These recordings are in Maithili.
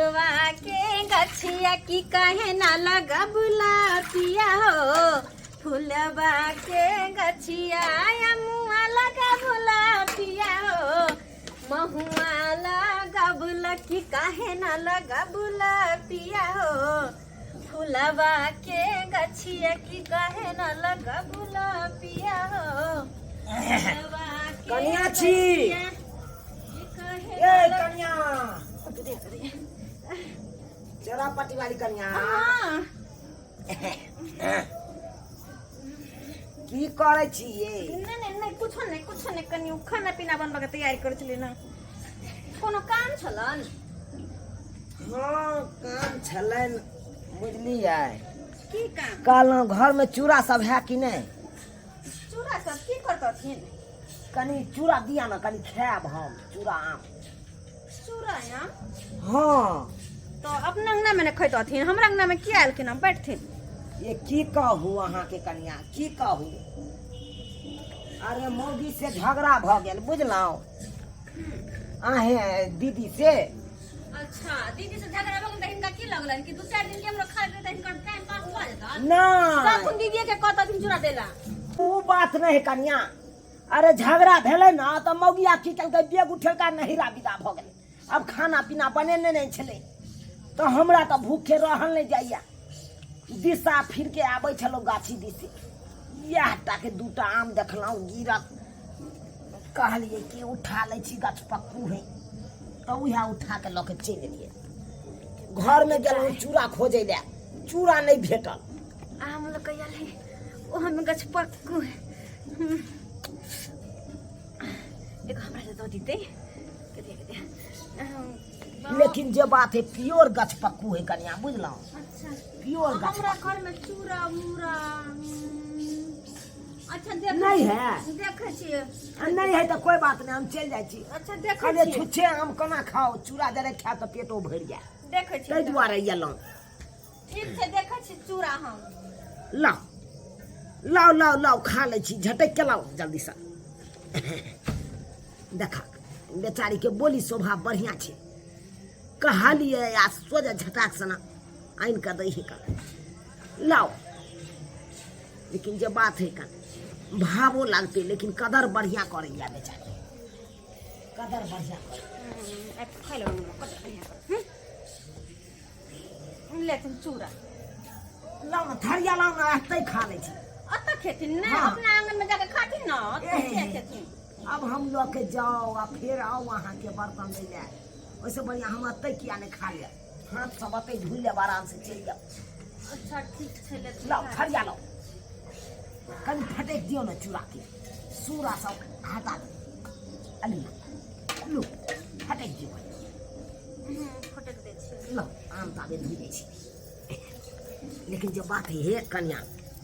फुलवा के गछिया की कहे ना लगबुला पिया हो फुलवा के गछिया मुआ लगबुला पिया हो महुआ लगबुला की काहे ना लगबुला पिया हो फुलवा के गछिया की काहे ना लगबुला पिया हो फुलवा के कनिया छी। गछिया की काहे ए ना लग- कनिया चोरा पट्टी वाली कनिया हाँ की करै छी ये नहीं नहीं नहीं कुछो नहीं कुछो नहीं कनी उ खाना पीना बनबा के तैयारी करै छलियै ना कोनो काम छलन हाँ काम छलनि बुझलियै की काम कहलहुँ घरमे चूड़ा सब है कि नहि चूड़ा सब की करतथिन कनि चूड़ा दिया ने कनि खायब हम चूड़ा आम चूड़ा आम हाँ तो अपना अंगना में ने खैतथिन हमरा अंगना में किया एलखिन हम बैठथिन ये की कहू अहाँके कनिया की कहू अरे मौगी से झगड़ा भऽ गेल बुझलहुँ अहें दीदी से अच्छा दीदी से झगड़ा भऽ गेल तऽ हिनका की लगलनि कि दू चारि दिन के हमरा खा लेतै तऽ हिनकर टाइम पास भऽ जेतनि नहि सब दीदी के कहतथिन चूड़ा देला ओ बात नहि कनिया अरे झगड़ा भेलै ने तऽ मौगिया की केलकै बेग उठेलका नहिरा विदा भऽ गेलै आब खाना पीना बनेने नहि छलै तऽ हमरा तऽ भूखे रहल नहि जाइए दिशा फिरके आबै छलहुँ गाछी दिस इएह टाके दूटा आम देखलहुँ गिरल कहलियै कि उठा लै छी गाछ पक्कू है तऽ उएह उठा कऽ लऽ के चलि एलियै घरमे गेलहुँ चूड़ा खोजै लए चूड़ा नहि भेटल आम लऽ कऽ आयल है ओहमे गाछ पक्कू है एगो हमरा से दऽ दितै लेकिन जे बात है प्योर गछ पक्कू है कनिया बुझलहुँ अच्छा प्योर गछ हमरा घर में चूड़ा मुड़ा अच्छा देख नहीं है। देखै छियै आ नहीं है तऽ कोई बात नहीं हम चलि जाइ छी अच्छा देखै कहलियै छियै छुच्छे आम केना खाउ चूड़ा जरे खायब तऽ पेटो भरि जाय देखै छियै ताहि दुआरे एलहुँ ठीक छै देखै छी चूड़ा हम लाउ लाउ लाउ लाउ खा लै छी झटकि के लाउ जल्दीसँ देखा बेचारीके बोली स्वभाव बढ़िआँ छै कहलियै आ सोझे झटाक सना आनि कऽ दै है लाउ लेकिन जे बात है कन भावो लागतै लेकिन कदर बढ़िआँ करैया बेचारी कदर बढ़िआँ करे खाइ लेबै कदर बढ़िआँ करे लेथिन चूड़ा लाउ ने थरिया लाउ ने एतै खा लै छी अतऽ खेथिन नहि हाँ। अपना आंगन में जाके खाथिन ने ओतऽ ए, किया खेथिन अब हम लऽ के जाउ आ फेर आउ अहाँके बर्तन लै लए ओहिसँ बढ़िआँ हम एतै किया नहि खा लेब हाथ सब एतै धोइ लेब आरामसँ चलि जाउ अच्छा ठीक छै लेथिन लाउ थरिया लाउ कनि फटकि दियौ ने चूड़ाके सूरा सब हटा दियौ अली लू फटकि दियौ कनि। फटक दै छियै लो आम ताबे धोइ दै छी लेकिन जे बात है हे कन्या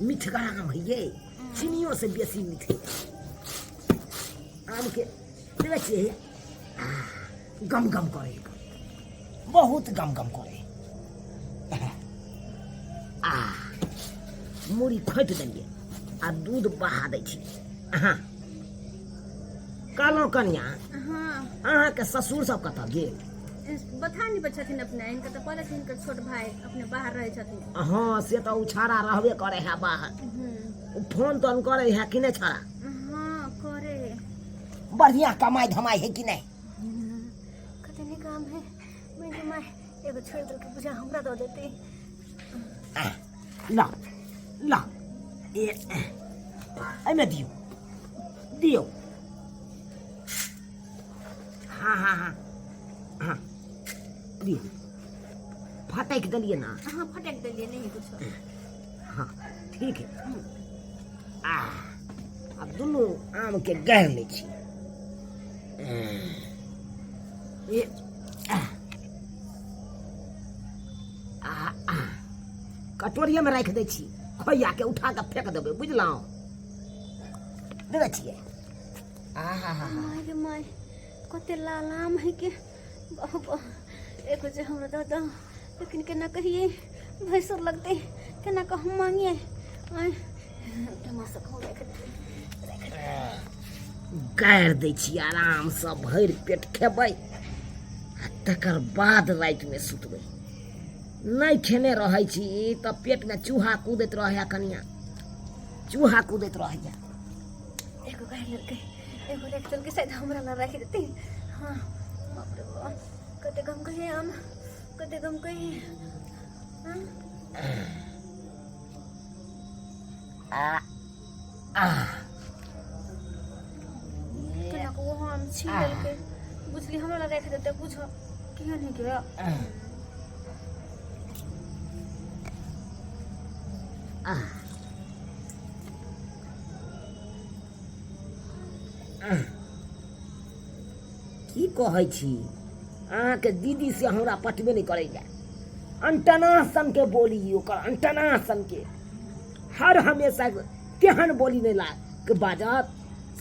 मिठगर आम है ये चीनियो से बेसी मीठ है आम के देखै छियै हे गम गम करे बहुत गम गम करे आ मुड़ी खोटि देलियै आ दूध बहा दै छी अहाँ कहलहुँ कनिया हाँ अहाँके ससुर सब कतऽ गेल बथानी पर छथिन अपने हिनकर तऽ पड़ै छै हिनकर छोट भाई अपने बाहर रहै छथिन हँ से तऽ ओ छाड़ा रहबे करे है बाहर ओ फोन तोन करे है कि नहि छाड़ा हाँ करे है बढ़िया कमाई धमाई है कि नहि कते नीक आम है मैं माय एगो छोड़ि देलकै बुझा हमरा दऽ देतै ला ला ए एहिमे दियौ दियौ हाँ हाँ हाँ हाँ दियौ फटकि देलियै ने हाँ फटक देलियै नहीं कुछो हाँ ठीक है आ आब दुनू आमके गढ़ि लै छी ए आ आ आ कटोरिएमे राखि दै छी खोइयाके उठा कऽ फेंक देबै बुझलहुँ देखै छियै आहा हा माय गे माय कते लाल आम है के बाबा एगो जे हमरा दऽ दऽ लेकिन केना कहिए भैंसुर लगतै केना कऽ हम मांगिए आँय तमाशा कहूँ राखि देबै गारि दै छी आरामसँ भरि पेट खेबै आ तकर बाद रातिमे सुतबै। नहि खेने रहै छी तऽ पेटमे चूहा कूदैत रहैए कनिया, चूहा कूदैत रहैए। एगो गाय लेलकै, एगो राखि देलकै, शायद हमरा लए राखि देतै। हाँ, बाप रे बाप, कते गमकै है आम, कते गमकै है। हाँ? आ आ केना कऽ ओहो आम छीन लेलकै, बुझली हमरा लए राखि देतै, बुझ केहन है के। आ की कहै छी अहाँके दीदी से हमरा पटबे नहि करैए। अंटना सनके बोली ओकर, अंटना सनके हर हमेशा केहन बोली नहि लाग के बाजत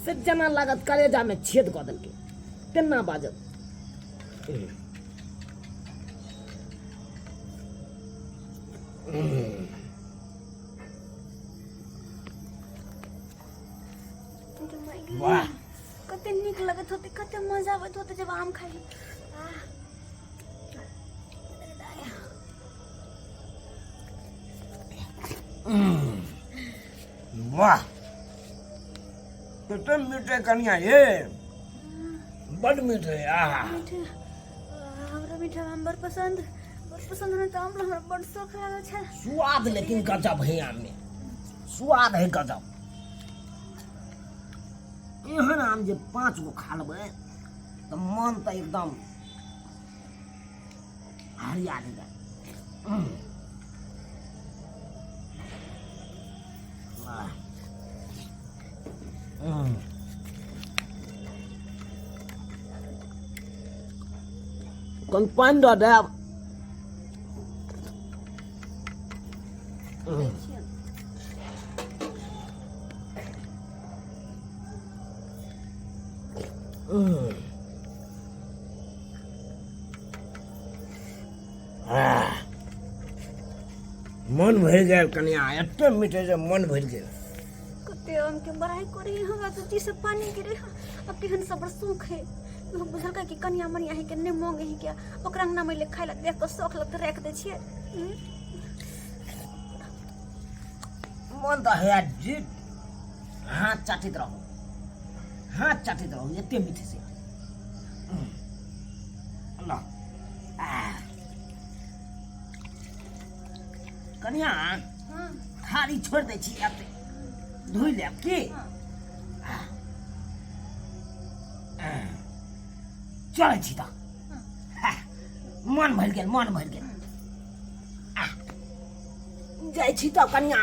से जेना लागत कलेजामे छेद कऽ देलकै तेना बाजत। वाह, कते नीक लगैत होते, कते मजा आबैत होते जब आम खाइ। वाह, कते मीठ है कनिया, ये बड मीठ है। आहा, मीठ हमरा, मीठा आम बड़ पसंद, बड़ पसंद हमरा तऽ आम हमरा बड़ शौक लागल छै। स्वाद लेकिन गजब है आम में, स्वाद है गजब। एहन आम जे 5 गो खा लेबै तऽ मन तऽ एकदम हरिया जेतै। वाह। कनि पानि दऽ देब। मन भरि गेल कनिया, एते मीठ जे मन भरि गेल। कते आम के बड़ाई करी, हमरा तो जी से पानी गिरे। अब केहन सबर सुख है, बुझलकै कि कनिया मनिया है के नहि मांगे है के ओकरा अंगना में ले खाय लए देख कऽ शौख लगतै राखि दै छियै। मन तऽ है जी हाथ चाटैत रहू, हाथ चाटैत रहू, एते मीठ से। ल कनिया, थारी छोड़ि दै छी, एते धोइ लेब की? चलै छी तऽ, मन भरि गेल, मन भरि गेल। जाइ छी तऽ कनिया,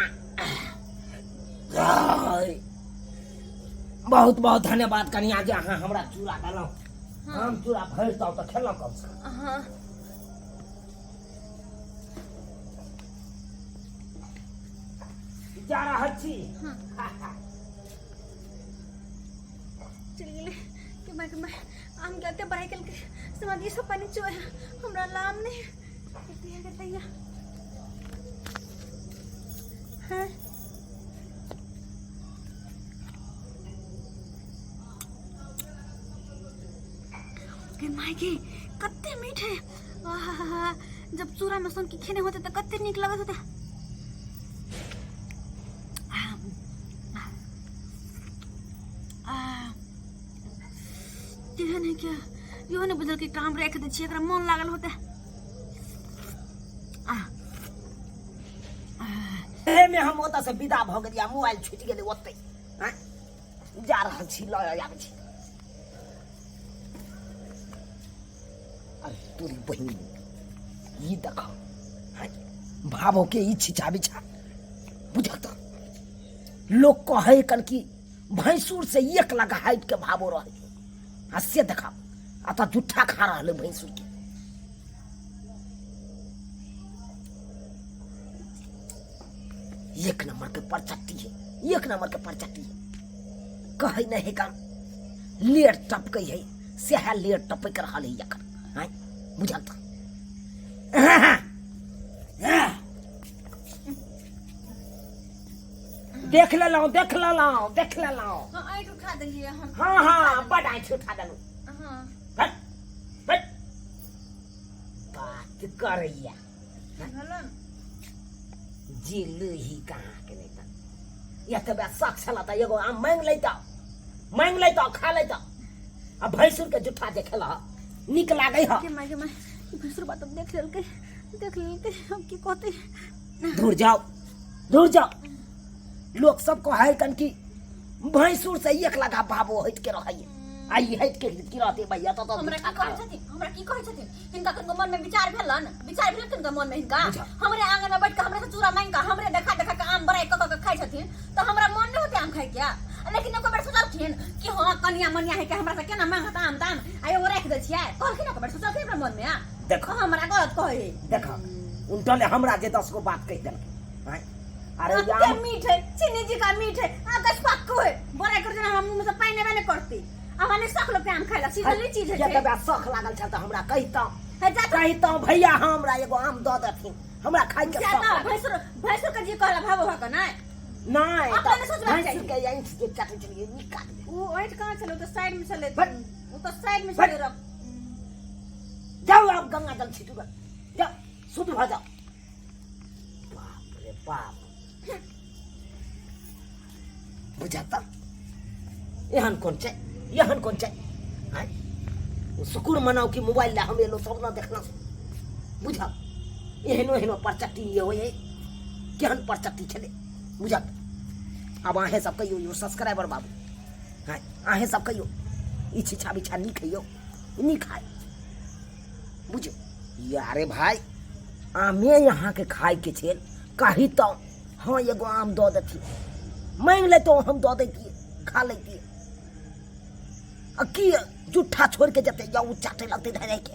बहुत बहुत धन्यवाद कनिया जे अहाँ हमरा चूड़ा देलहुँ। हम चूड़ा भरि तऽ खेलहुँ कमसँ कम। हाँ, जा रहल छी। चलि गेलै के माय, के माय, आम के एते बढ़ाइ केलकै, समाधि सब पानि चुए हमरा लाम नहि के दैया। हाँ, के माय के कते मीठ है। आहा, जब चूड़ा में सन के खेने होते तऽ कते नीक लगैत होते। केहन है क्या इहो नहि बुझल कि काम राखि दै छियै, एकरा मन लागल होते। एहिमे हम ओतऽ से विदा भऽ गेलियै, मोबाइल छुटि गेलै ओतै। जा रहल छी, लऽ आबै छी। अरे तोरी बहिन, ई देख भावो के ई छिछा बिछा बुझल तऽ लोक कहै कन कि भैंसुर से 1 लाख हाइट के भावो रहे, आ से देखा आ तऽ जुट्ठा खा रहल है भैंसुर के। एक नंबर के परचट्टी है, एक नंबर के परचट्टी है। कहै नहीं है काम लेट टपकै है, सएह लेट टपक रहल है एखन। आँय बुझल तऽ देख लेलहुँ, देख लेलहुँ, देख लेलहुँ। हाँ, आँखि उठा देलियै हम। हाँ हाँ, बड आँखि उठा देलहुँ। हाँ। हट हट। करैया जे लही कहाँ के नहि तऽ एतबे शख छल तऽ एगो आम मांगि लैतऽ, मांगि लैतऽ, खा लैतऽ। आ भैंसुर के जुट्ठा जे खेलह नीक लागै ह। के माय, के माय, ई भैंसुर बात देख लेलकै, देख लेलकै, हम की कहतै? दूर जाओ, दूर जाओ। लोक सब कहै कन कि भैंसुर से एक लगा बाबो हटि के रहैया, आ ई हटि के की रहतै भैया? तो हमरा की कहै छथिन? हमरा की कहै छथिन? हिनका कनको मन में विचार भेलन? विचार भेलन कनको मन में हिनका? बुझा। हमरे आंगन में बैठ के हमरे से चूड़ा मांग के, हमरे देखा देखा के आम बराई क क के खाइ छथिन, तऽ हमरा मन नहि होतै आम खाइ के? लेकिन एको बेर सोचलखिन कि हाँ, कनिया मनिया है के हमरा से केना मांगत आम ताम, आ एगो राखि दै छियै? कहलखिन एको बेर? सोचलखिन अपना मन में? देखो। हमरा गलत कहै है। देख, उनटले हमरा जे 10 गो बात कहि देलकै। आँय? अरे कते आम मीठ है, चीनी जी का मीठ है, आ गछपक्कू है। बड़ा कर जेना हमरा मुंह में से पानि एबे नहि करतै। हमरा नहि शौक लगतै आम खाइ ला? सीजनली चीज है। जतबे शौक लागल छल तऽ हमरा कहितहुँ, है जा तऽ। कहितहुँ, भैया हमरा एगो आम दऽ देथिन, हमरा खाइ के जा शौक तऽ लागल। भैंसुर, भैंसुर के जी कहला भावो भऽ कऽ नहि। नहि अपना तऽ नहि सोचबाक भैंसुर चाही। के ऐंठ जे चटै छलियै नीक काटबै। ओ ऐंठ कहाँ छलै? ओ तऽ साइड में छलै। बट। ओ तऽ साइड में बट। छलै रख। जाउ, आब गंगा जल छिटू, जाउ, शुद्ध भऽ जाउ। बाप रे बाप, बुझाता एहन कोन छै, एहन कोन छै? आँय, शुक्र मनाउ कि मोबाइल लए हम एलो, सब ने देखना। बुझल, एहनो एहनो परचट्टी ये होइ है? केहन परचट्टी छलै, बुझल? आब अहेँ सब कहियौ यौ सब्सक्राइबर बाबू, आँय, अहेँ सब कहियौ, ई छिछा बिछा नीक है यौ? नीक है? बुझ यारे भाई, आमे अहाँके खाइके छै, कही तऽ हँ एगो आम दऽ देथिन, माँगि लेतहुँ, हम दऽ दैतियै, खा लैतियै। आ की जुट्ठा छोड़ि के जेतै या ओ चाटे लगतै धाइ धाइके?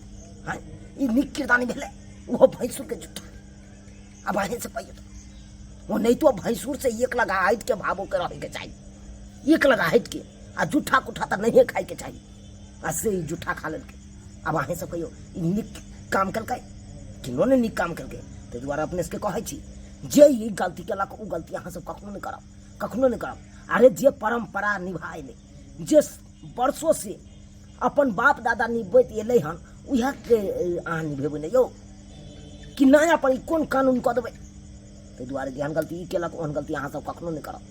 हँ, ई नीक किरदानी भेलै? ओहो भैंसुरके जुट्ठा। आब अहीँ से कहियौ तऽ ओनाहितो भैंसुर से एक लगा हटि के भावोके रहैके चाही, एक लगा हटि के, आ जुट्ठा कुट्ठा तऽ नहिए खाइके चाही, आ से ई जुट्ठा खा लेलकै। आब अहीँ सब कहियौ, ई नीक काम केलकै? किनो नहि नीक काम केलकै। ताहि दुआरे अपने सबके कहै छी, जे ई गलती केलक ओ गलती अहाँ सब कखनो नहि करब, कखनो नहि करब। अरे जे परम्परा निभा एलै, जे वर्षों से अपन बाप दादा निभबैत एलै हन, उएहके अहाँ निभेबै ने यौ? कि नया पर ई कोन कानून कऽ देबै? ताहि दुआरे जेहन गलती ई केलक ओहन गलती अहाँ सब कखनो नहि करब।